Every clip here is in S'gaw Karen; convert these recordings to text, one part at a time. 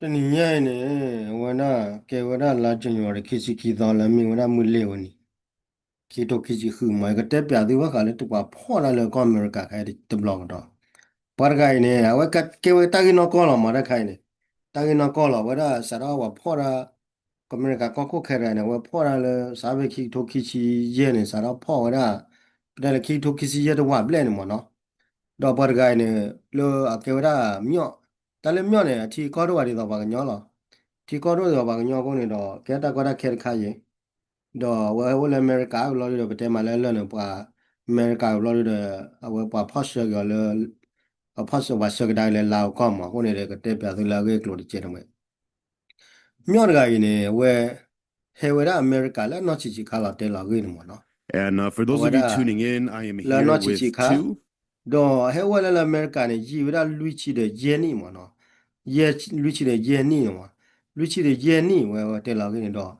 တနံၤညါအံၤန့ၣ် အဝဲဒၣ်ကဲဝဲဒၣ်လါ January ခံဆံခံသီ လၢမ့ၢ်ဝဲဒၣ်မုၢ်လ့ၤဝဲန့ၣ် ခံကထိခံဆံဃုမး ယကတဲပၠးသုဘၣ်ဃးလၢပှၤဖီၣ်တၢ်လၢကီၢ်အမဲရကၤခဲအံၤတဘျီကဒီး. ပှၤတဂၤအံၤန့ၣ် အဝဲကဲဝဲတၢ်ဂ့ၢ်နီၢ်ကီၢ်လီၤမး တၢ်ခါအံၤန့ၣ် တၢ်ဂ့ၢ်နီၢ်ကီၢ်လီၤ အဝဲဒၣ်စးထီၣ်ပှၤဖီၣ်တၢ် ကီၢ်အမဲရကၤကီၢ်ခိၣ်ခဲတဂၤန့ၣ် အဝဲဖီၣ်တၢ်လၢ စးဖဲခံကထိခံဆံယဲၢ်န့ၣ် စးထီၣ်ဖီၣ်ဝဲဒၣ် ပတဲလၢခံကထိခံဆံယဲၢ်တဝာ်ဘျဲၣ်န့ၣ်မးနီၤ. ဒီးပှၤတဂၤအံၤန့ၣ် လၢအကဲဝဲဒၣ် တၢ်လၢမျီၣ်န့ၣ် အထံကီၢ်ဒိၣ်ဘၣ်ဒ်သိးပှၤကညီလီၤ. ထံကီၢ်ဒိၣ်ဒ်သိးပှၤကညီအဃိန့ၣ်ဒီး ကဲတၢ်ကီတၢ်ခဲတခါအံၤ ဒီးအဝဲဟဲအိၣ်လၢအမဲရကၤဘျီဒုဒီး ပတဲမးလၢအလၢာ်န့ၣ် ပှၤအမဲရကၤဘျီဒုဒီး အဝဲပှၤဖီၣ်ဆှၢက့ၤအီၤလၢ အဖီၣ်ဆှၢပှၤဆှၢကဒါက့ၤလၢလါအိၤကီၢ်မး အဃိန့ၣ်ဒီး ကတဲပၠးသုလၢအဂ့ၢ်အကျိၤတကဲးန့ၣ်ဝဲ မျီၣ်တဂၤအံၤန့ၣ် အဝဲ ဟဲဝဲဒၣ်အမဲရကၤလၢအနီၢ်ဆံးဆံးခါလီၤ တဲလီၤအဂ့ၢ်န့ၣ်မးနီၤ. အဝဲဒၣ် လၢအနီၢ်ဆံးဆံးခါ ဒီးဟဲအိၣ်ဝဲလၢလၢအမဲရကၤန့ၣ် ယံာ်ဝဲဒၣ်လွံၢ်ဆံဒီးယဲၢ်နံၣ်မးနီၤ. လွံၢ်ဆံဒီးယဲၢ်နံၣ်မး လွံၢ်ဆံဒီးယဲၢ်နံၣ်ဝဲတဲလီၤအဂ့ၢ်န့ၣ်ဒီး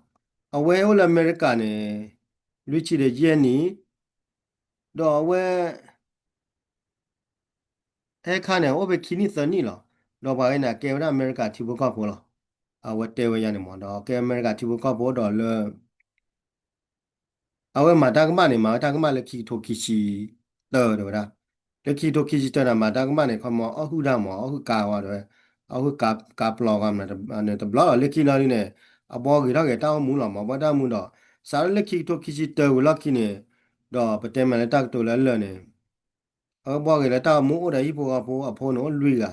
အဝဲဟဲအိၣ်လၢအမဲရကၤန့ၣ် လွံၢ်ဆံဒီးယဲၢ်နံၣ် ဒီးအဝဲ ဟဲခါန့ၣ် အိၣ်ဖဲခံနံၣ်သၢနံၣ်လီၤ. ဒီးပှၤဂၤန့ၣ် အကဲဝဲဒၣ်အမဲရကၤထံဖိကီၢ်ဖိလီၤ. အဝဲတဲဝဲယါန့ၣ်မး ဒီးကဲအမဲရကၤထံဖိကီၢ်ဖိဒီးလၢ အဝဲမၤတၢ်ကမၣ်န့ၣ် မၤဝဲတၢ်ကမၣ်လၢခံကထိခံဆံတၢတဲဝဲဒၣ်. လၢခံကထိခံဆံတၢန့ၣ် မၤတၢ်ကမၣ်န့ၣ် ခီမီ အီၣ်ဟုၣ်ဒၣ်မး အီၣ်ဟုၣ်ကါဝဲတဲဝဲ, အီၣ်ဟုၣ်ကါပျီဂီၢ်မးန့ၣ်တဘျီလီၤ. လၢခံလီၤဒုန့ၣ် အဘှီဂ့ၤထီၣ်ဂ့ၤတၢ်အိၣ်မူလီၤမး ဘှီတၢ်အိၣ်မူဒီး စးထီၣ်လၢခံကထိခံဆံတၢဝံၤလီၢ်ခံန့ၣ် ဒီးပတဲမးလၢတၢ်ကတိၤလၢအလၢာ်န့ၣ် အဝဲဘှီဂ့ၤလၢတၢ်အိၣ်မူအိၣ်ဒီးဟံၣ်ဖိဃီဖိ အဖိန့ၣ်အိၣ်လွံၢ်ဂၤ,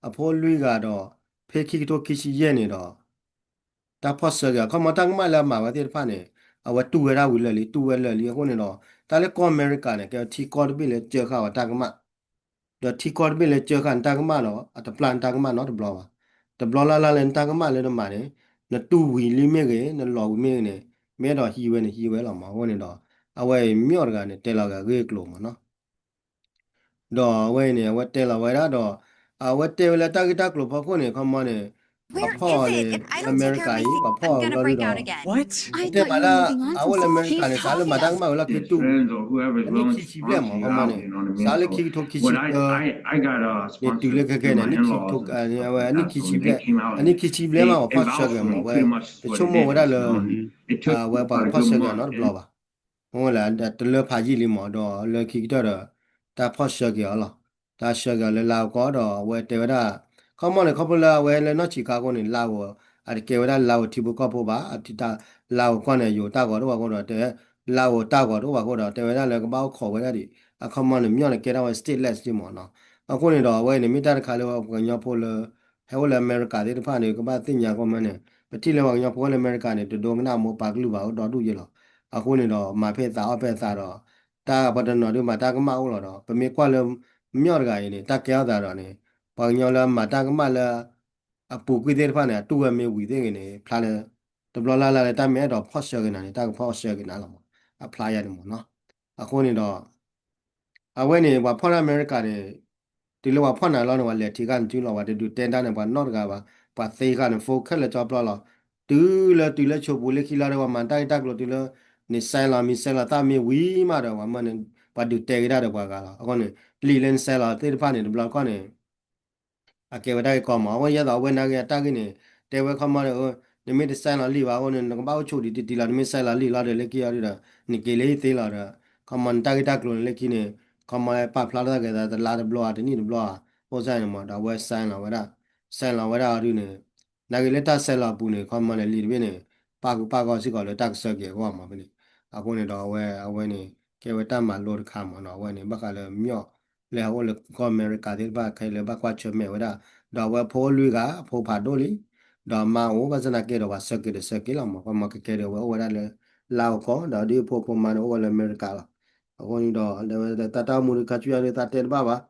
အဖိလွံၢ်ဂၤဒီး ဖဲခံကထိခံဆံယဲၢ်န့ၣ်ဒီး တၢ်ဖီၣ်ဆှၢက့ၤအီၤ ခီမီတၢ်ကမၣ်လၢအမၤဝဲသ့ၣ်တဖၣ်န့ၣ် အဝဲတူၢ်ဝဲဒၣ်ဝံၤလၢာ်လံ တူၢ်ဝဲလၢာ်လံအဃိန့ၣ်ဒီး တၢ်လၢကီၢ်အမဲရကၤန့ၣ် ကဲထံကီၢ်တဘ့ၣ်လၢကၢဃာ်ဝဲတၢ်ကမၣ် ဒီးထံကီၢ်တဘ့ၣ်လၢကၢဃာ်န့ၣ်တၢ်ကမၣ်ဒီး အတပျၢ်န့ၣ်တၢ်ကမၣ်နီတဘျီဘၣ်. တဘျီလၢ်လၢ်လၢနတၢ်ကမၣ်လၢနမၤန့ၣ် နတူၢ်ဝံၤလံမ့ၢ်ဂ့ၤ နလီၤဝံၤမ့ၢ်ဂ့ၤန့ၣ် မ့ၢ်အဲၣ်ဒိးဟံးဝဲန့ၣ်ဟံးဝဲလီၤမး အဃိန့ၣ်ဒီး အဝဲအံၤမျီၣ်တဂၤန့ၣ် တဲလီၤဂ့ၤအဂ့ၢ်အကျိၤမးနီၤ ဒီးအဝဲအံၤန့ၣ် အဝဲတဲလီၤဝဲဒၣ်ဒီး အဝဲတဲဝဲလၢတၢ်ဂ့ၢ်တၢ်ကျိၤဖီခိၣ်န့ၣ် ခီမီန့ၣ် ပှၤဖီၣ်အီၤန့ၣ် လၢအမဲရကၤအံၤ ပှၤဖီၣ်အီၤဘျီဒုဒီး တဲမးလၢ အအိၣ်လၢအမဲရကၤန့ၣ် စးလၢမၤတၢ်ကမၣ်ဝံၤလီၢ်ခံတူၢ် အနံၣ်ခံဆံဘျဲၣ်မး ခီမီန့ၣ် စးလၢခံကထိခံဆံတၢ န့ၣ်တုၤလၢခဲခဲန့ၣ် အနံၣ်ခံဆံဘျဲၣ် အနံၣ်ခံဆံဘျဲၣ်မး ပှၤဖီၣ်ဆှၢက့ၤမး အဝဲ တဆိကမိၣ်ဝဲဒၣ်လၢ အဝဲပှၤဖီၣ်ဆှၢက့ၤအီၤနီတဘျီဘၣ် အဝဲလၢတလၢဖးယံာ်လံမး ဒီးလၢခံကတၢၢ်ဒီး တၢ်ဖီၣ်ဆှၢက့ၤအီၤလီၤ. တၢ်ဆှၢက့ၤအီၤလၢလါအိၤကီၢ်ဒီး အဝဲတဲဝဲဒၣ် ခီမီန့ၣ် ခီဖျိလၢအဝဲလၢနီၢ်ဆံးခါအဃိန့ၣ် လါအိၤ အတကဲဝဲဒၣ်လါအိၤထံဖိကီၢ်ဖိဘၣ် အတံၤတၢ် လါအိၤကီၢ်န့ၣ် ယိၤတၢ်ဂီၤတအိၣ်ဘၣ်အဃိဒီး တဲ လါအိၤတၢ်ဂီၤတအိၣ်ဘၣ်အဃိဒီး တဲဝဲဒၣ်လၢကဘၣ်အိၣ်ခိးဝဲဒၣ်ဒံး အခီမီန့ၣ် မျီၣ်န့ၣ် ကဲထီၣ်ဝဲ stateless လံမးနီၤ အဃိန့ၣ်ဒီး အဝဲအံၤန့ၣ် မ့ၢ်တၢ်တခါလၢပှၤကညီဖိလၢ ဟဲအိၣ်လၢအမဲရကၤသ့ၣ်တဖၣ်န့ၣ် ကဘၣ်သ့ၣ်ညါခီမီန့ၣ် ပထံၣ်လၢပှၤကညီဖိလၢအမဲရကၤန့ၣ် တဒိကနၣ်မိၢ်ပၢ်ကလုၢ်ဘၣ်အိၣ်ဒီဒူၣ်ယဲလီၤ. အဃိန့ၣ်ဒီး မၤဖဲအသးအီၣ်ဖဲအသးဒီး တၢ်ပှၤတနီၤဒုးမၤတၢ်ကမၣ်အိၣ်လီၤဒီး ပမ့ၢ်ကွၢ်လၢ မျီၣ်တဂၤအံၤန့ၣ် တၢ်ကဲထီၣ်သးဒီးန့ၣ် ပှၤကညီလၢအမၤတၢ်ကမၣ်လၢ အပူၤကွံာ်သ့ၣ်တဖၣ်န့ၣ် အတူၢ်ဝဲမ့ၢ်ဝံၤသ့ၣ်ဂ့ၤန့ၣ် ဖျါလၢ တဘျီလၢ်လၢ်လၢတၢ်မ့ၢ်အဲၣ်ဒိးဖီၣ်ဆှၢက့ၤနၤန့ၣ် တၢ်ကဖီၣ်ဆှၢက့ၤနၤလီၤမး အဖျါယါန့ၣ်မးနီၤ အဃိန့ၣ်ဒီး အဝဲန့ၣ် ပှၤဖီၣ်တၢ်အမဲရကၤန့ၣ် တုၤလၢပှၤဖီၣ်နၤလီၤန့ၣ် ပှၤလဲၤထံးဃာ်နစုလီၤ ပှၤတဒုးတဲတၢ်န့ၣ် ပှၤနီတဂၤဘၣ် ပှၤသ့ဃာ်န့ၣ် ဖိခဲလၢာ်ကၠီပျီလီၤ. တုၤလၢတုၤလၢဆိပူၤလၢခံလီၤဒီး ပှၤမၤတၢ်ဂ့ၢ်တၢ်ကျိၤတုၤလၢ နဆဲးလီၤမံၤဆဲးလီၤသၣ်မ့ၢ်ဝံၤမးဒီး ပှၤမၢန့ၣ် ပှၤဒုးတဲက့ၤတၢ်ဒီးပှၤဂၤလီၤ. အဃိန့ၣ် လံာ်လၢနဆဲးလီၤသ့ၣ်တဖၣ်န့ၣ် တဘျီတခီၣ်န့ၣ် အကဲဝဲတၢ်ဂ့ၢ်ကီမး အဃိန့ၣ် ယဲသိးအဝဲနာ်က့ၤအတၢ်ဂ့ၢ်န့ၣ် တဲဝဲခီမီဒီး နမ့ၢ်တဆဲးလီၤလံာ်ဘၣ်အဃိန့ၣ် နကဘၣ်အိၣ်ဆိးဒံးတတံၤလီၤ နမ့ၢ်ဆဲးလီၤလံာ်လီၤဒီးလၢခံအီၤဒုဒီး နက့ၤလၢဟံၣ်သ့လီၤဒီး ခီမီနတၢ်ဂ့ၢ်တၢ်ကျိၤန့ၣ်လၢခံန့ၣ် ခီမီပာ်ဖျါထီၣ်သးက့ၤသးတလါတဘျီဧါ တနံၣ်တဘျီဧါ ဖိစၢ်န့ၣ်မး ဒီးအဝဲဆဲးလီၤဝဲဒၣ် ဆဲးလီၤဝဲဒၣ်အီၤဒုန့ၣ် နာ်က့ၤလၢတၢ်ဆဲးလီၤအပူၤန့ၣ် ခီမီန့ၣ်လံာ်တဘ့ၣ်န့ၣ် ပာ်ဃုာ်ပာ်ဂီၢ်စ့ၢ်ကီးလၢတၢ်ကဆှၢက့ၤအဂီၢ်မးဖဲန့ၣ် အဃိန့ၣ်ဒီးအဝဲ အဝဲန့ၣ် ကဲဝဲတၢ်မၤလိတခါမးနီၤ အဝဲန့ၣ် ဘၣ်ဃးလၢမျီၣ် လၢဟဲအိၣ်လၢကီၢ်အမဲရကၤသ့ၣ်တဖၣ်ခဲလၢာ်ဘၣ်ကွၢ်ဆၢၣ်မဲာ်ဝဲဒၣ် ဒီးအဝဲဖိလွံၢ်ဂၤ အဖိဖးဒိၣ်လံ ဒီးမါအိၣ် ဘၣ်ဆၣ်သနာ်က့ဒီးပှၤဆှၢက့ၤဒီးဆှၢက့ၤလီၤမး ခီမီကကဲဒီးအဝဲအိၣ်ဝဲဒၣ်လၢ လါအိၤကီၢ် ဒီးဒ်အဖိအဖိမါန့ၣ်အိၣ်ဝဲလၢအမဲရကၤလီၤ အဃိန့ၣ်ဒီး တၢ်တၢ်အိၣ်မူဒုးခါဆူညါဒုးသးတဲတဘၣ်ဘၣ်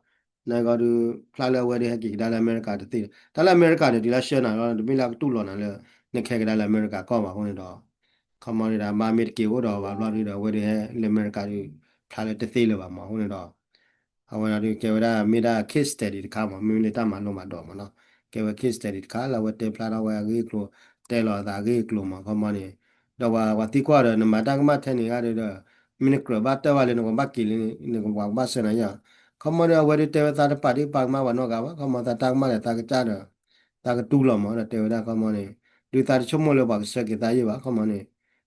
နာ်က့ၤဒုး ဖျါလၢအဝဲဒုးဟဲက့ၤကဒါလၢအမဲရကၤတသ့ တၢ်လၢအမဲရကၤန့ၣ် တုၤလၢဆှၢနၤလီၤ တမ့ၢ်လၢအကတူၢ်လိာ်နၤလၢ နကဟဲကဒါလၢအမဲရကၤကီၢ်ဘၣ်အဃိန့ၣ်ဒီး ခီမီန့ၣ်ဒီး မါမ့ၢ်တက့ၤအိၣ်ဒီးဘၣ်ဘျီဒုဒီး အဝဲဒုးဟဲလၢအမဲရကၤဒုး ဖျါလၢတသ့လၢၤဘၣ်မး အဃိန့ၣ်ဒီး အဝဲဒုးကဲဝဲဒၣ်မ့ၢ်ဒၣ် case study တခါမး မ့မ့ၢ်လၢတၢ်မၤလိမၤဒိးမးနီၤ ကဲဝဲ case study တခါလၢအဝဲတဲဖျါထီၣ်ဝဲအဂ့ၢ်အကျိၤ တဲလီၤအသးအဂ့ၢ်အကျိၤမး ခီမီန့ၣ် ဒီးပှၤသံကွၢ်ဒီး နမၤတၢ်ကမၣ်ထဲန့ၣ်ဂၤဒုးဒီး မ့ၢ်နကြၢးဘၣ်တၢ်ဘၣ်လၢနကဘၣ်က့ၤလၢ နကဘၣ်ဘၣ်ဆှၢနၤယါ ခီမီဒီးအဝဲဒုးတဲဝဲသးတပာ်ဒံးပာ်ကမၣ်ပှၤနီတဂၤဘၣ် ခီမီသးတၢ်ကမၣ်ဒီးသးကစၢ်ဒီး တၢ်ကတူၢ်လီၤမး ဒီးတဲဝဲဒၣ်ခီမီန့ၣ် ဒုးသးတဆိကမိၣ်လၢပှၤကဆှၢက့ၤသးယံာ်ဘၣ် ခီမီန့ၣ်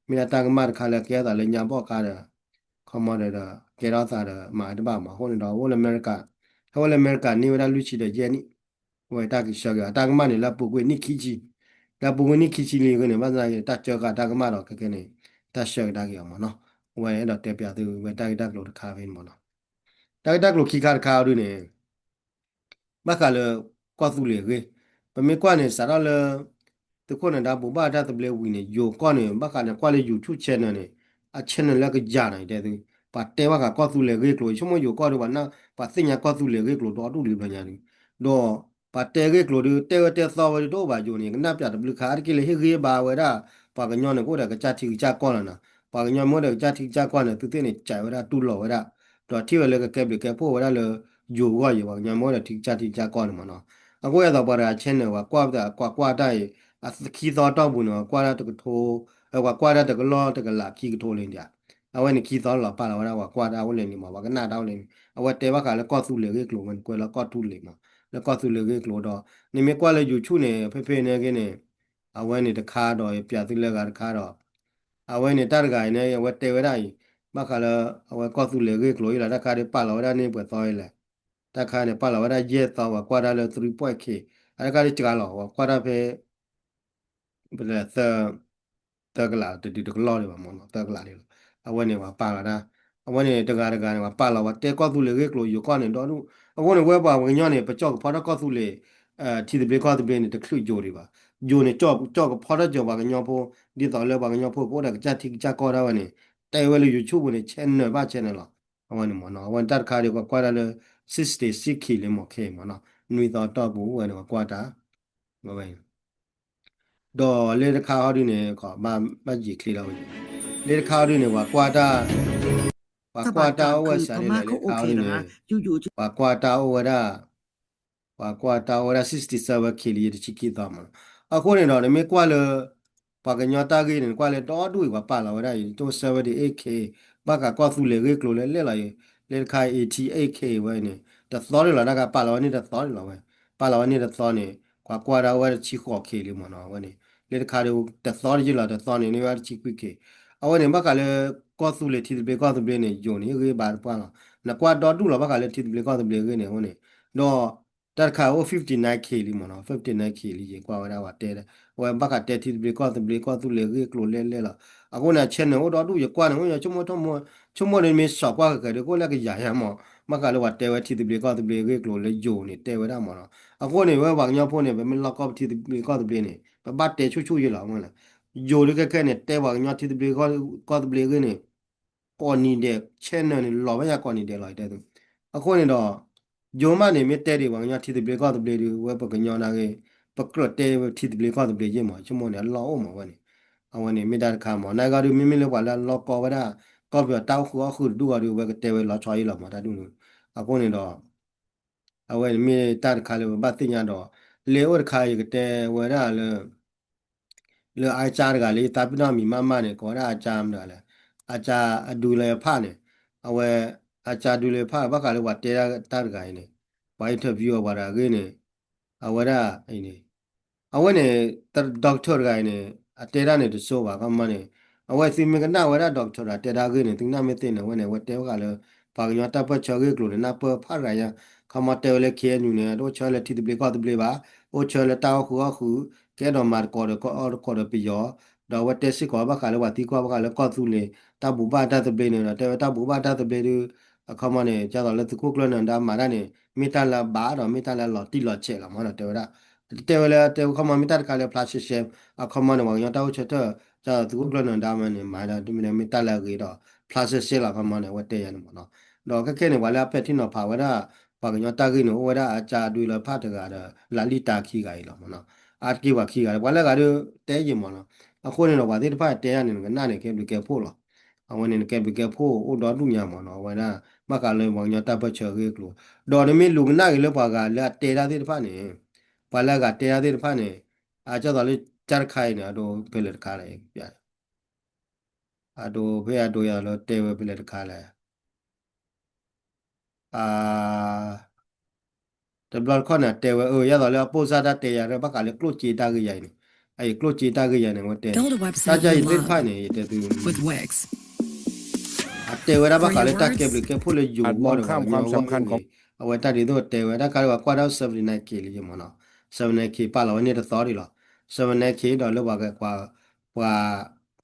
မ့ၢ်ဒၣ်တၢ်ကမၣ်တခါလၢကဲထီၣ်သးလၢညါဘီၣ်ခါဒီး ခီမီဒီး ကဲထီၣ်သးဒီးမၤတဘၣ်မး အဃိန့ၣ်ဒီး အိၣ်လၢအမဲရကၤ ဟဲအိၣ်လၢအမဲရကၤန့ၢ်ဝဲဒၣ်လွံၢ်ဆံဒီးယဲၢ်နံၣ် အဝဲတၢ်ကဆှၢက့ၤအီၤ တၢ်ကမၣ်န့ၣ် လၢအပူၤကွံာ်နံၣ်ခံဆံ လၢအပူၤကွံာ်နံၣ်ခံဆံလံအဃိန့ၣ် ဘၣ်ဆၣ်သနာ်က့ တၢ်ကၢဃာ်တၢ်ကမၣ်ဒီးခဲကနံၣ်န့ၣ် တၢ်ဆှၢကဒါက့ၤအီၤမးနီၤ အဝဲအဲၣ်ဒိးတဲပၠးသုဝဲတၢ်ဂ့ၢ်တၢ်ကျိၤတခါဖဲန့ၣ်မးနီၤ တၢ်ဂ့ၢ်တၢ်ကျိၤခံခါတခါအံၤဒုန့ၣ် ဘၣ်ဃးလၢ ကီၢ်သူလ့ၤအဂ့ၢ် ပမ့ၢ်ကွၢ်န့ၣ် စးထီၣ်လၢ သုးခိၣ်နၢၤဒါဘိးဘၣ်တၢ်သဘျ့ဝံၤန့ၣ် ယိၤကီၢ်န့ၣ် ဘၣ်ဃးန့ၣ် ကွၢ်လၢ YouTube channel န့ၣ် အ channel လၢကယၤနီၤ ယတဲသု ပှၤတဲဘၣ်ဃးကီၢ်သူလ့ၤအဂ့ၢ်ကျိၤ ယဆိကမိၣ်ယိၤကီၢ်ဒီး ပှၤသ့ၣ်ညါကီၢ်သူလ့ၤအဂ့ၢ်ကျိၤဒီဒူၣ်လံဘျီညါဒု ဒီး ပှၤတဲဂ့ၢ်ကျိၤဒု တဲဝဲတဲသီဝဲဒုတအိၣ်ဘၣ်ယိၤန့ၣ် ကနၣ်ပၠးတဘျုးခါ အါတက့ၢ်လၢဟ့ၣ်ဂံၢ်ဘါဝဲဒၣ် ပှၤကညီန့ၣ် ကအိၣ်ဒီးကစၢ်ထံကစၢ်ကီၢ်လီၤနီၤ ပှၤကညီမ့ၢ်အိၣ်ဒီးကစၢ်ထံကစၢ်ကီၢ်န့ၣ် သုသ့ၣ်န့ၣ် ကးဝဲဒၣ်တူၢ်လိာ်ဝဲဒၣ် ဒီးထံၣ်ဝဲလၢကကဲဘျုးကဲဖှိၣ်ဝဲဒၣ်လၢ ယိၤအဂီၢ်ယံၤ ပှၤကညီမ့ၢ်အိၣ်ဒီးထံကစၢ်ထံကစၢ်ကီၢ်န့ၣ်မးနီၤ အဃိအသိးပှၤတဂၤ channel ပှၤကွၢ် ပှၤကွၢ်တၢ်အံၤ အခံသီတီၢ်ပူၤန့ၣ် ပှၤကွၢ်တၢ်တကထိ ပှၤကွၢ်တၢ်တကလီၢ်တကလးခံကထိလံဒံး အဝဲန့ၣ်ခံသီလီၤပာ်လီၤဝဲဒၣ် ပှၤကွၢ်တၢ်အိၣ်လဲၣ်န့ၣ်မး ပှၤကနၣ်တၢ်အိၣ်လဲၣ်န့ၣ် အဝဲတဲဘၣ်ဃးလၢကီၢ်သူလ့ၤဂ့ၢ်ကျိၤဝဲန့ၣ် ကွဲးလၢကီၢ်သူလ့ၤမး လၢကီၢ်သူလ့ၤဂ့ၢ်ကျိၤဒီး နမ့ၢ်ကွၢ်လၢ YouTube န့ၣ် ဖဲဖဲန့ၣ်က့န့ၣ် အဝဲန့ၣ်တခါဒီး ယပၠးသုလၢဂၤတခါဒီး အဝဲန့ၣ်တၢ်တဂၤအံၤန့ၣ် အဝဲတဲဝဲဒၣ်အံၤ ဘၣ်ဃးလၢ အဝဲကီၢ်သူလ့ၤဂ့ၢ်ကျိၤအံၤလီၤ တၢ်ခါဒုးပာ်လီၤဝဲဒၣ်န့ၣ်ပှဲၤသီအံၤလဲၣ် တၢ်ခါန့ၣ် ပာ်လီၤဝဲဒၣ်ယဲၢ်သီ ပှၤကွၢ်တၢ်လၢ three point K အတခါဒုးစှၤလီၤ ပှၤကွၢ်တၢ်ဖဲ သၢကလးတဒုတကလီၢ်ဒံးဘၣ်မးနီၤ သၢကလးဒံးလီၤ အဝဲန့ၣ်ပှၤပာ်လီၤဒၣ် အဝဲန့ၣ်တဂၤတဂၤန့ၣ် ပှၤပာ်လီၤ ပှၤတဲကီၢ်သူလ့ၤဂ့ၢ်ကျိၤယိၤကီၢ်န့ၣ်ဒီဒူၣ် အဃိန့ၣ် ဝဲပှၤကညီန့ၣ် ပကၠီၣ်ကဖီထီၣ်ကီၢ်သူလ့ၤ ထံသဘျ့ကီၢ်သဘျ့န့ၣ် တချုးယိၤဒံးဘၣ် ယိၤန့ၣ် ကၠီၣ်ကဖီထီၣ်ကၠီၣ်ပှၤကညီဖိ ဒ်သိးလၢပှၤကညီဖိ ကအိၣ်ဒီးကစၢ်ထံကစၢ်ကီၢ်ဒၣ်ဝဲန့ၣ် တဲဝဲလၢ YouTube န့ၣ် channel ဘၣ် channel လီၤ အဝဲန့ၣ်မးနီၤ အဝဲန့ၣ်တၢ်တခါဒုး ပှၤကွၢ်တၢ်လၢ sixty-six K လံမး K မးနီၤ နွံသီတီၢ်ပူၤဝဲန့ၣ် ပှၤကွၢ်တၢ် ဝဲ ဒီးလၢတခါဟီဒုန့ၣ် ဘၣ်ယံာ်ချ့လီၤဝဲ လၢတခါဟီဒုန့ၣ် ပှၤကွၢ်တၢ် ပှၤကွၢ်တၢ်အိၣ်ဝဲစးဒ်လဲၣ်လၢတခါဟီဒုန့ၣ် ပှၤကွၢ်တၢ်အိၣ်ဝဲဒၣ် ပှၤကွၢ်တၢ်အိၣ်ဝဲဒၣ် sixty-seven K လံ ယတဆံခံသီမးနီၤ အဃိန့ၣ်ဒီး နမ့ၢ်ကွၢ်လၢ ပှၤကညီတၢ်ဂ့ၢ်န့ၣ် နကွၢ်လၢဒီဒူၣ်အံၤ ပှၤပာ်လီၤဝဲဒၣ်အံၤ တအိၣ် seventy-eight K ဘၣ်ဃးကီၢ်သူလ့ၤဂ့ၢ်ကျိၤလၢလဲၣ်လီၤအံၤ လၢတခါ eighty-eight K ဝဲန့ၣ် တသီန့ၣ်လီၤ တၢ်ကပာ်လီၤဝဲန့ၣ်တသီန့ၣ်လီၤဝဲ ပာ်လီၤဝဲန့ၣ်တသီန့ၣ် ပှၤကွၢ်ဒၣ်ဝဲတဆံဃိး K လံမးနီၤ အဝဲန့ၣ် လၢတခါဒုး တသီတယုၢ်လီၤ တသီန့ၣ် န့ၢ်ဝဲတဆံခွံ K အဝဲန့ၣ် ဘၣ်ဃးလၢ ကီၢ်သူလ့ၤထံသဘျ့ကီၢ်သဘျ့န့ၣ် ယိၤန့ၣ် ဟ့ၣ်ဂံၢ်ဘါတပှၢ်လီၤ နကွၢ်ဒီဒူၣ်လီၤ ဘၣ်ဃးလၢထံသဘျ့ကီၢ်သဘျ့ဂ့ၢ်န့ၣ် အဃိန့ၣ် ဒီး တၢ်တခါအိၣ် fifty-nine K လံမးနီၤ fifty-nine K လံ ယကွၢ်ဝဲဒၣ်ပှၤတဲ အဝဲဘၣ်ဃးတဲထံသဘျ့ကီၢ်သဘျ့ကီၢ်သူလ့ၤဂ့ၢ်ကျိၤလဲၣ်လဲၣ်လီၤ အဃိန့ၣ် channel အိၣ်ဒီဒူၣ် ယကွၢ်န့ၣ် အိၣ်ယဆိကမိၣ် ဆိကမိၣ်န့ၣ်မ့ၢ်စီၤကွၢ်ဃဲၤဃဲၤဒုး ကအိၣ်လၢကယၤယါမး ဘၣ်ဃးလၢပှၤတဲဝဲထံသဘျ့ကီၢ်သဘျ့ဂ့ၢ်ကျိၤလၢယိၤန့ၣ် တဲဝဲဒၣ်မးနီၤ အဃိန့ၣ် ဝဲပှၤကညီဖိန့ၣ် ပမ့ၢ်လီၢ်ကီၢ်ပထံသဘျ့ကီၢ်သဘျ့န့ၣ် ပဘၣ်တဲဆူၣ်ဆူၣ်ယဲလီၤ အဃိန့ၣ် ယိၤဒုးခဲခဲန့ၣ် တဲပှၤကညီထံသဘျ့ကီၢ်သဘျ့ဂ့ၢ်န့ၣ် ကိးနံၤဒဲး channel န့ၣ် လီၤဝဲယၤကိးနံၤဒဲးလီၤ ယတဲသု အဃိန့ၣ်ဒီး ယိၤမးန့ၣ် မ့ၢ်တဲဒံးပှၤကညီထံသဘျ့ကီၢ်သဘျ့ဒုး ဝဲပှၤကညီနာ်ဂ့ၤ ပကြၢးတဲဝဲထံသဘျ့ကီၢ်သဘျ့ယဲမး ဆိကမိၣ်န့ၣ် အလီၢ်အိၣ်မးဝဲန့ၣ် အဝဲန့ၣ် မ့ၢ်တၢ်တခါမး နာ်ဂ့ၤဒုး မ့မ့ၢ်လၢပှၤလၢအလီၢ်ကီၢ်ဝဲဒၣ် ကီၢ်ပယီၤတၢ်အိၣ်ဃုာ်အီၣ်ဃုာ်တဒူၣ်အီၤဒုး ဝဲကတဲဝဲလီၤဆီယဲလီၤမး တၢ်ဒ်န့ၣ် အဃိန့ၣ်ဒီး အဝဲန့ၣ်မ့ၢ်တၢ်တခါလၢပဘၣ်သ့ၣ်ညါဒီး လၢအိၣ်တခါယကတဲဝဲဒၣ်လၢ လၢအကစၢ်တဂၤလၢယသးပ့ၤနီၣ်မံၤမးမးန့ၣ် ကိးဝဲဒၣ်အကစၢ်မတၤလဲၣ် အကစၢ်အဒူလဲၤဖးန့ၣ် အဝဲ အကစၢ်ဒူလဲၤဖး ဘၣ်ဃးလၢပှၤတဲဒၣ်တၢ်တဂၤအံၤန့ၣ် ပှၤ interview အီၤပှၤတဂၤအဂ့ၢ်န့ၣ် အဝဲဒၣ်အံၤန့ၣ် အဝဲန့ၣ် doctor တဂၤအံၤန့ၣ် အတဲဒၣ်န့ၣ်တစိဘၣ် ခီမီန့ၣ် အဝဲသုမ့ၢ်ကနၣ်ဝဲဒၣ် doctor တဂၤတဲဒၣ်အဂ့ၢ်န့ၣ် သုကနၣ်မ့ၢ်သ့န့ၣ် အဝဲန့ၣ် အဝဲတဲဘၣ်ဃးလၢ ပှၤကညီတၢ်ပၢၢ်ဆၢဂ့ၢ်ကျိၤန့ၣ် နၢ်ပၢၢ်ဖးတဂၤညါ ခီမီတဲဝဲလၢ K N U န့ၣ် တအိၣ်ဆၢလၢထံသဘျ့ကီၢ်သဘျ့ဘၣ် အိၣ်ဆၢလၢတၢ်အိၣ်ဃုာ်အီၣ်ဃုာ် ကအဲၣ်ဒိးမၤသကိးဒီး ကအီၣ်သကိးဒီးပယီၤ ဒီးအဝဲတဲစ့ၢ်ကီးဘၣ်ဃးလၢပှၤသံကွၢ်ဘၣ်ဃးလၢကီၢ်သူလ့ၤ တၢ်ဘိးဘၣ်တၢ်သဘျ့န့ၣ်ဒီး တဲဝဲတၢ်ဘိးဘၣ်တၢ်သဘျ့ဒုး အခီမီန့ၣ် ဒ်သိးလၢသုးခိၣ်ကျၢၢ်နၢၤဒါမၤတၢ်န့ၣ် မ့ၢ်တၢ်လၢအဘၣ်ဒီး မ့ၢ်တၢ်လၢအလီၤတံၢ်လီၤဆဲးလီၤမးဒီး တဲဝဲဒၣ် တဲဝဲလၢ တဲဝဲခီမီမ့ၢ်တၢ်တခါလၢဖျါရှဲရှဲ အခီမီန့ၣ် ပှၤကညီတၢ်အိၣ်ဆၢထၢၣ် ဒ်သိးသုးခိၣ်ကျၢၢ်နၢၤဒါမးန့ၣ် မၤဒ်မ့ၢ်မ့ၢ်တၢ်လၢအဂ့ၤဒီး ဖျါရှဲရှဲလီၤ ခီမီန့ၣ် အဝဲတဲယၤန့ၣ်မးနီၤ ဒီးခဲခဲန့ၣ် ပှၤလၢအပဲာ်ထံနီၤဖးဝဲဒၣ် ပှၤကညီတၢ်ဂ့ၢ်န့ၣ် အိၣ်ဝဲဒၣ်အကစၢ်ဒူလၢဖးတဂၤဒီး လၢလံၣ်တၢ်ခံဂၤအံၤလီၤမးနီၤ အါတက့ၢ်ပှၤခံဂၤ ပှၤလၢဂၤဒုးတဲယံာ်မးနီၤ အဃိန့ၣ်ဒီး ပှၤသ့ၣ်တဖၣ်တဲယၤန့ၣ် နကနၣ်န့ၣ် ကဲဘျုးကဲဖှိၣ်လီၤ အဝဲန့ၣ် နကဲဘျုးကဲဖှိၣ်အိၣ်ဒီဒူၣ်ညါမးနီၤ အဝဲဒၣ် ဘၣ်ဃးလၢပှၤကညီတၢ်ပၢၢ်ဆၢအဂ့ၢ်အကျိၤ ဒီးနမ့ၢ်လူၤကနၣ်က့ၤလၢပှၤဂၤလၢအတဲတၢ်သ့ၣ်တဖၣ်န့ၣ် ပှၤလၢအဂၤတဲတၢ်သ့ၣ်တဖၣ်န့ၣ် အကၢ်သိးလၢတၢ်တခါအံၤန့ၣ် အဒိဖဲလဲၣ်တခါလဲၣ် အဒိဖဲအဒိယၤလၢတဲဝဲဖဲလဲၣ်တခါလဲၣ် အ တဘျီတခီၣ်န့ၣ် အတဲဝဲ အၢ ယဲသိးလၢအပိၢ်စၢ်တၢ်တဲယၤ ဘၣ်ဃးလၢကျိၣ်စ့တၢ်ဂ့ၢ်ယၤအံၤန့ၣ်, အအံၤကျိၣ်စ့တၢ်ဂ့ၢ်ယၤန့ၣ် အဝဲတဲ တၢ်ကၢ်အံၤသ့ၣ်တဖၣ်န့ၣ် ယတဲသု အတဲဝဲဒၣ်ဘၣ်ဃးလၢတၢ်ကဲဘျုးကဲဖှိၣ်လၢယိၤအဂီၢ်ဒီးပှၤကညီအဂီၢ်န့ၣ်, အဝဲတၢ်ဒ်သိးတဲဝဲ တၢ်ခါလၢပှၤကွၢ်ဒၣ် seventy-nine K လံမ့ၢ်နီၤ, seventy-nine K ပာ်လီၤဝဲန့ၣ်တသီဒံးလီၤ, seventy-nine K ဒီးလၢပှၤ ပှၤ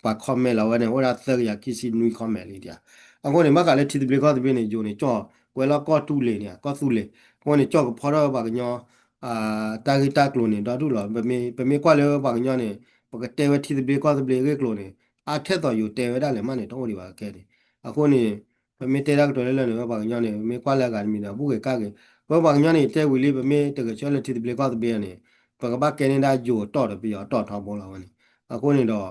ပှၤ comment လီၤဝဲန့ၣ် အိၣ်ဒၣ်သၢကယၤခံဆံနွံ comment လံဒံးဧါ. အဃိန့ၣ် ဘၣ်ဃးလၢထံသဘျ့ကီၢ်သဘျ့န့ၣ် ယိၤန့ၣ် ကၠီၣ်ကွဲးလီၤကီၢ်သူလ့ၤန့ၣ် ကီၢ်သူလ့ၤ, အဃိန့ၣ် ကၠီၣ်ကဖီထီၣ်ဝဲပှၤကညီ တၢ်ဂ့ၢ်တၢ်ကျိၤန့ၣ် ဒီဒူၣ်လီၤ. ပမ့ၢ်ကွၢ်လၢပှၤကညီန့ၣ် ပကတဲဝဲထံသဘျ့ကီၢ်သဘျ့အဂ့ၢ်အကျိၤန့ၣ် အါထဲသိးယိၤတဲဝဲဒၣ်လဲၣ်မးန့ၣ် တအိၣ်ဒံးဘၣ်ခဲန့ၣ်. အဃိန့ၣ် ပမ့ၢ်တဲတၢ်ကတိၤလၢလၢန့ၣ် ဝဲပှၤကညီန့ၣ် ပမ့ၢ်ကွၢ်လၢအဂၤတမံၤဒီး ဘူၣ်ဂ့ၤကၢ်ဂ့ၤ, ဝဲပှၤကညီန့ၣ် တဲဝံၤလံ ပမ့ၢ်တဂဲၤဆၢထၢၣ်လၢထံသဘျ့ကီၢ်သဘျ့န့ၣ် ပကဘၣ်ကဲန့ၢ်ဒၣ်ယိၤအတီၢ်ဒီးပယီၤအတီၢ်ထီဘိလီၤဝဲန့ၣ်. အဃိန့ၣ်ဒီး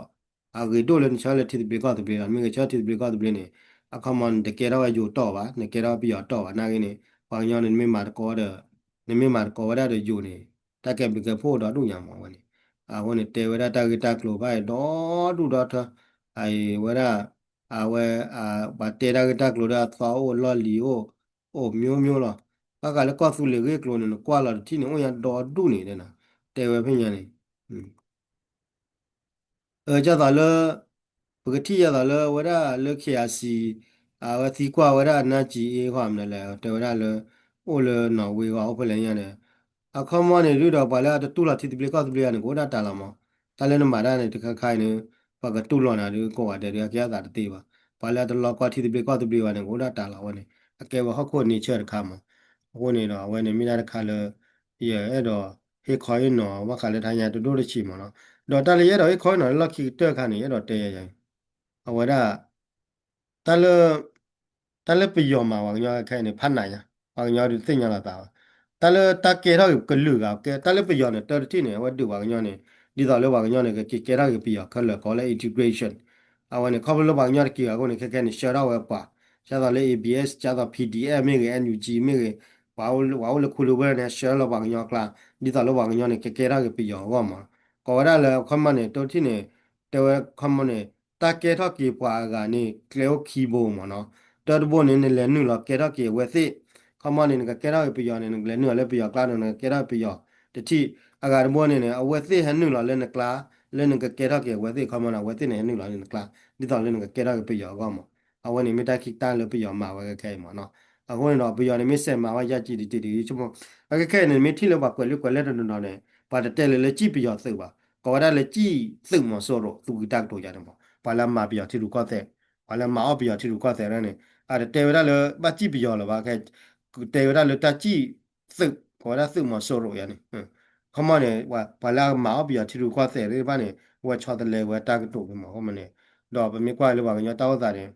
အဂ့ၤဒိၣ်လၢနဆၢလၢထံသဘျ့ကီၢ်သဘျ့လီၤ. နမ့ၢ်ဂဲၤဆၢထၢၣ်ထံသဘျ့ကီၢ်သဘျ့န့ၣ် အခီမီ နတကဲထီၣ်ဝဲယိၤအတီၢ်ဘၣ်, နကဲထီၣ်ပယီၤအတီၢ်ဘၣ်. နာ်က့န့ၣ် ပှၤကညီန့ၣ် နမ့ၢ်မၤတကိးဒီး နမ့ၢ်မၤတကိးဝဲဒၣ်ဒီးယိၤန့ၣ် တၢ်ကဲဘျုးကဲဖှိၣ်ဒီဒူၣ်ညါမးဝဲန့ၣ်. အဃိန့ၣ် တဲဝဲဒၣ်တၢ်ဂ့ၢ်တၢ်ကျိၤဘၣ်ဒီဒူၣ်ဒီထၢ အဝဲဒၣ် အဝဲ ပှၤတဲတၢ်ဂ့ၢ်တၢ်ကျိၤဒီးအသီအိၣ်လီၢ်လံၤအိၣ် အိၣ်မျိုးမျိုးလီၤ. ဘၣ်ဃးလၢကီၢ်သူလ့ၤဂ့ၢ်ကျိၤန့ၣ် နကွၢ်လီၤတထံၣ်န့ၣ် အိၣ်ညါဒီဒူၣ်န့ၣ် တဲဝဲဖဲညါန့ၣ် အၢ ဒ်သိးလၢ ပကထံၣ်ဒ်သိးလၢဝဲဒၣ်လၢ KIC အဝဲသံကွၢ်ဝဲဒၣ် နာ်က့အ့ ဃီမနုၤလဲၣ် တဲဝဲဒၣ်လၢ အိၣ်လၢနီၣ်ဝ့ဂီၢ် အိၣ်ဖဲလဲၣ်ညါဒီး အခီမီန့ၣ်ဒုဒီး ပှၤလၢအတတူၢ်လိာ်ထံသဘျ့ကီၢ်သဘျ့အံၤန့ၣ် ကအိၣ်ဒၣ်တၢ်လီၤမး. တၢ်လၢနမၤတၢ်န့ၣ် တခါခါအံၤန့ၣ် ပှၤကတူၢ်လိာ်နၤဒုး ကိးဂၤဒဲးဒုး အကဲအသးတသ့ဘၣ်. ပှၤလၢအတလီၤကွၢ်ထံသဘျ့ကီၢ်သဘျ့ဘၣ်န့ၣ် ကအိၣ်ဒၣ်တၢ်လီၤဝဲန့ၣ် အကဲဝဲဟီၣ်ခိၣ် nature တခါမး. အဃိန့ၣ်ဒီး အဝဲန့ၣ်မ့ၢ်ဒၣ်တခါလၢ ယအဲၣ်ဒိးဟ့ၣ်ခီဟ့ၣ်နီၤဘၣ်ဃးလၢတၢ်ညါတဒိၣ်တဆံးမးနီၤ. ဒီးတၢ်လၢယအဲၣ်ဒိးဟ့ၣ်ခီဟ့ၣ်နီၤလၢလီၢ်ခံကတၢၢ်ခါန့ၣ် ယအဲၣ်ဒိးတဲယၤယၤ အဝဲဒၣ် တၢ်လၢ တၢ်လၢပယီၤမၤပှၤကညီခဲအံၤန့ၣ် ဖးနးညါ, ပှၤကညီဒုးသ့ၣ်ညါလီၤသးဘၣ်. တၢ်လၢတၢ်ကဲထီၣ်က့ၤကလုာ်ဂၤကဲ တၢ်လၢပယီၤန့ၣ် တၢ်တထံၣ်န့ၣ် အဝဲဒုးပှၤကညီန့ၣ် ဒ်သိးလၢပှၤကညီန့ၣ် ကက့ၤကဲထီၣ်က့ၤပယီၤခဲလၢာ် ကိးလၢ integration. အဝဲန့ၣ် ခီဖျိလၢပှၤကညီတက့ၤအဃိန့ၣ် ခဲခဲန့ၣ် ဆှၢထီၣ်ဝဲပှၤ ဒ်သိးလၢ A B S ဒ်သိး P D F မ့ၢ်ဂ့ၤ N U G မ့ၢ်ဂ့ၤ ပှၤအိၣ်လၢခူလၢဝ့ၢ်န့ၣ် ဆှၢလီၤပှၤကညီအကျါ ဒ်သိးလၢပှၤကညီန့ၣ် ကကဲထီၣ်က့ၤပယီၤအဂီၢ်မး. ကိးဝဲဒၣ်လၢအခီမီန့ၣ် တၢ်တထံၣ်န့ၣ် တဲဝဲခီမီန့ၣ် တၢ်ကဲထီၣ်က့ၤပှၤအဂၤန့ၣ် ကျဲအိၣ်ခံဘိမးနီၤ. တၢတဘိန့ၣ် နလဲၤနုာ်လီၤကဲထီၣ်က့ၤအဝဲသ့ၣ်, ခီမီန့ၣ် နကကဲထီၣ်က့ၤပယီၤန့ၣ် နကလဲၤနုာ်လီၤလၢပယီၤကျါဒီး နကကဲထီၣ်က့ၤပယီၤတထံၣ်. အဂၤတဘိန့ၣ်န့ၣ် အဝဲသ့ၣ်ဟဲနုာ်လီၤလၢနကျါ လၢနကကဲထီၣ်က့ၤအဝဲသ့ၣ် ခီမီန့ၣ် အဝဲသ့ၣ်န့ၣ် ဟဲနုာ်လီၤလၢနကျါ ဒ်သိးလၢနကကဲထီၣ်က့ၤပယီၤအဂီၢ်မး. အဝဲန့ၣ်မ့ၢ်တၢ်ခံးတၢ်လၢပယီၤမၤဝဲခဲအံၤမးနီၤ. အဃိန့ၣ်ဒီး ပယီၤန့ၣ်မ့ၢ်စဲးမၤဝဲယါကံတတံၤတဂ့ၤ ဆိကမိၣ် အခဲခဲအံၤန့ၣ် မ့ၢ်ထံၣ်လၢပှၤကွဲးလံာ်ကွဲးလဲၢ်တနီၤနီၤန့ၣ် ပှၤတတဲလၢၤလၢကၠံၣ်ပယီၤသုးဘၣ်, ကိးဝဲဒၣ်လၢကၠံၣ်သုးမီၤစိရိၤ သုးက့တၢ်ကတိၤယါန့ၣ်မး ပှၤလၢအမၤပယီၤထံရူၢ်ကီၢ်သဲး, ပှၤလၢအမၤအီၣ်ပယီၤထံရူၢ်ကီၢ်သဲးန့ၣ် အတတဲဝဲဒၣ်လၢဘၣ်ကၠံၣ်ပယီၤလၢၤဘၣ်ခဲ, တဲဝဲဒၣ်လၢတၢ်ကၠံၣ်သုး ကိးဝဲဒၣ်သုးမီၤစိရိၤယါန့ၣ် ခီမီန့ၣ် ပှၤလၢအမၤအီၣ်ပယီၤထံရူၢ်ကီၢ်သဲးသ့ၣ်တဖၣ်န့ၣ် အဝဲဆီတလဲဝဲတၢ်ကတိၤန့ၣ်မး ခီမီန့ၣ်, ဒီးပမ့ၢ်ကွၢ်လၢပှၤကညီတၢ်အိၣ်သးန့ၣ်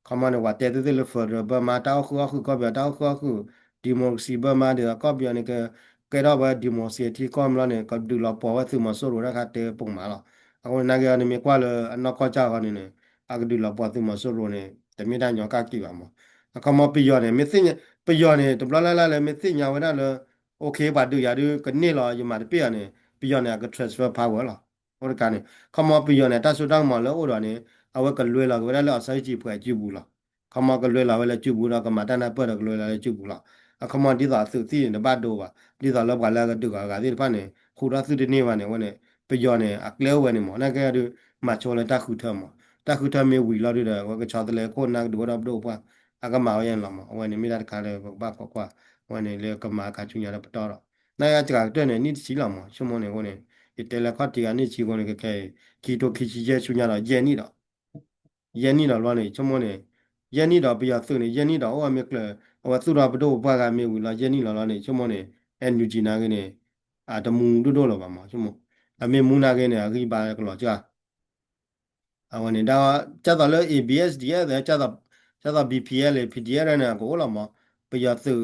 ခီမီန့ၣ် ပှၤတဲသ့ၣ်သ့ၣ်လၢ federal ဘၢမါ တၢ်အိၣ်ဃုာ်အီၣ်ဃုာ် ကီၢ်ပယီၤတၢ်အိၣ်ဃုာ်အီၣ်ဃုာ် democracy ဘၢမါဒီး ကီၢ်ပယီၤန့ၣ် ကကဲထီၣ်ဝဲ democracy ထံကီၢ်မးလီၤန့ၣ် ကဒုးလီၤပှီၢ်ဝဲသုးမီၤစိရိၤတၢ်ခါတဲပိာ်မးလီၤ. အဃိန့ၣ် နာ်က့အီၤန့ၣ်မ့ၢ်ကွၢ်လၢအနီၢ်ကီၢ်ကၢ်အဂီၢ်န့ၣ်န့ၣ် အကဒုးလီၤပှီၢ်သုးမီၤစိရိၤန့ၣ် တမ့ၢ်တၢ်ညီကၣ်က့ၤဘၣ်မး. အခီမီပယီၤန့ၣ် မ့ၢ်သ့ၣ်ညါ ပယီၤန့ၣ် တဘျီလၢ်လၢ်လၢမ့ၢ်သ့ၣ်ညါဝဲဒၣ်လၢ okay ပှၤဒုးယၤဒုးကန့ၢ်လီၤ ယမၤတပ့ၢ်အီၤန့ၣ် ပယီၤန့ၣ် အက transfer power လီၤ. အိၣ်တကါန့ၣ် ခီမီပယီၤန့ၣ် တၢ်စိတၢ်ကမီၤလၢအိၣ်ဒီးန့ၣ် အဝဲကလွဲလီၤက့ၤဝဲဒၣ်လၢအီၣ်ဆၣ်ဟံၣ်ကၠံၣ်ပှဲၤအစုပူၤလီၤ. ခီမီကလွဲလီၤဝဲလၢစုပူၤဒီးကမၤတၢ်နၢ်ပၢၢ်ဒီးကလွဲလီၤလၢစုပူၤလီၤ. အခီမီဒ်သိးအသုးသံၣ်န့ၣ် တဘၣ်ဒိဘၣ် ဒ်သိးလၢပှၤလၢအကဒုးဂၤဂၤသ့ၣ်တဖၣ်န့ၣ် ဃူဒီးသုတန့ၢ်ဘၣ်န့ၣ် အဝဲန့ၣ် ပယီၤန့ၣ် အကျဲအိၣ်ဝဲန့ၣ်မး နာ်က့ဒုး မၤဆိလၢတၢ်ဃုထၢမး တၢ်ဃုထၢမ့ၢ်ဝံၤလီၤဒုးဒီး အဝဲကဆီတလဲခိၣ်နၢ်ကဒုးဝဲဒီးပဒိၣ်ပှၢ် အကမၤဝဲယါန့ၣ်လီၤမး အဝဲန့ၣ်မ့ၢ်တၢ်တခါလၢပကဘၣ်ခိးကွၢ် အဝဲန့ၣ်လၢကမၤအခါဆူညါဒီးပတီၢ်ဒီး နာ်က့စှၤကတၢၢ်န့ၣ် နံၣ်တဆံလီၤမး ဆိကမိၣ်န့ၣ်အဃိန့ၣ် ယတဲလၢခီၣ်ထံးဂၤနံၣ်တဆံအဃိန့ၣ် ကခဲအံၤ ခံကထိခံဆံယဲၢ်ဆူညါဒီး ယဲၢ်နံၣ်ဒီး ယဲၢ်နံၣ်ဒီးဘျီန့ၣ် ဆိကမိၣ်န့ၣ် ယဲၢ်နံၣ်ဒီးပယီၤသုးန့ၣ် ယဲၢ်နံၣ်ဒီးအိၣ်အမ့ၢ်ကျၢၤ အဝဲသူၣ်ထီၣ်ပဒိၣ်ပပှၢ်ဂၤမ့ၢ်ဝံၤလီၤ ယဲၢ်နံၣ်လီၤလီၤန့ၣ် ဆိကမိၣ်န့ၣ် NUG နာ်က့န့ၣ် အတမူဒိၣ်ဒိၣ်လၢၤဘၣ်မး ဆိကမိၣ် အမ့ၢ်မူနာ်က့န့ၣ် အဂံၢ်ဘါကလီၤစှၤ အဝဲန့ၣ် ဒ်သိးလၢ A B S D F ဒ်သိး BPLA PDF န့ၣ် အကအိၣ်လီၤမး ပယီၤသုး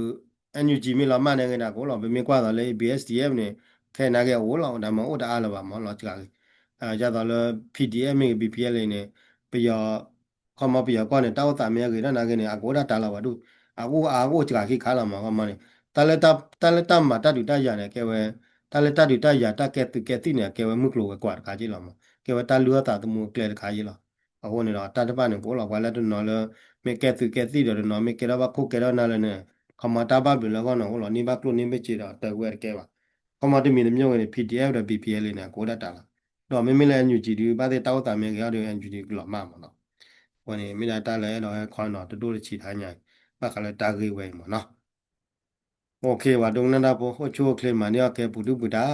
NUG မ့ၢ်လီၤမၢ်န့ၣ်ဂ့ၤန့ၣ် အကအိၣ်လီၤ ပမ့ၢ်ကွၢ်သိးလၢ A B S D F န့ၣ် ခဲနာ်က့အအိၣ်လီၤ ဒါမ့ၢ်အိၣ်တအါလၢၤဘၣ်မး လီၤစှၤက့ၤ ဒ်သိးလၢ PDF မ့ၢ်ဂ့ၤ BPLA န့ၣ် ပယီၤ ခီမီပယီၤကီၢ်န့ၣ် တၢ်အိၣ်သးမ့ၢ်အဂ့ၤဒၣ်နာ်က့န့ၣ် အကအိၣ်ဒၣ်တၢ်လီၤဘၣ်ဒုး အကအိၣ်အါကအိၣ်စှၤခံခါလီၤမး ခီမီန့ၣ် တၢ်လၢ တၢ်လၢတၢ်မၤတၢ်ဒုးတၢ်ယၤန့ၣ် ကဲဝဲ တၢ်လၢတၢ်ဒုးတၢ်ယၤ တၢ်ကဲသုးကဲသံၣ်န့ၣ် အကဲဝဲမုၢ်ကျိၤဝဲၤကွာ်တခါက့လီၤမး ကဲဝဲတၢ်လုၢ်အီၣ်သးသမူအကျဲတခါက့လီၤ. အဃိန့ၣ်ဒီး တၢ်တဖၣ်န့ၣ် ကအိၣ်လီၤ ပှၤလၢတနီၤလၢ မ့ၢ်ကဲသုးကဲသံၣ်ဒီးတနီၤ မ့ၢ်ကဲထီၣ်ဘၣ်ခိၣ်ကဲထီၣ်နၢ်လၢန့ၣ် ခီမီတၢ်ဘၣ်ဘျုးလၢအဂီၢ်န့ၣ် အိၣ်လီၤန့ၢ်ဘၣ်ကျိၣ်န့ၢ်ဘၣ်စ့ဒီး တၢ်ဝဲတကဲဘၣ်. ခီမီတမံၤတမံၤဂ့ၤန့ၣ် P D F ဒီး B P L န့ၣ် အကအိၣ်ဒၣ်တၢ်လီၤ. ဒီးမ့မ့ၢ်လၢ N U G ဒုး ဘၣ်သ့ၣ်တၢ်အိၣ်သးမ့ၢ်ဂ့ၤအီၤဒီး N U G ကလီၤမၢ်မၢ်နီၤ. အဃိန့ၣ် မ့ၢ်ဒၣ်တၢ်လၢအဲၣ်ဒိးဟဲခီနီၤ တဒိၣ်တဆံးတဟါညါ ဘၣ်ဃးလၢတၢ်ဂ့ၢ်ဝဲအံၤမၢ်နီၤ. အိၣ်ခ့ ပှၤဒိကနၣ်တၢ်ဖိ အိၣ်ဆူၣ်အိၣ်ချ့ မၤန့ၢ်အီၣ်ကဲပူၤဒုၣ်ပူၤဒါ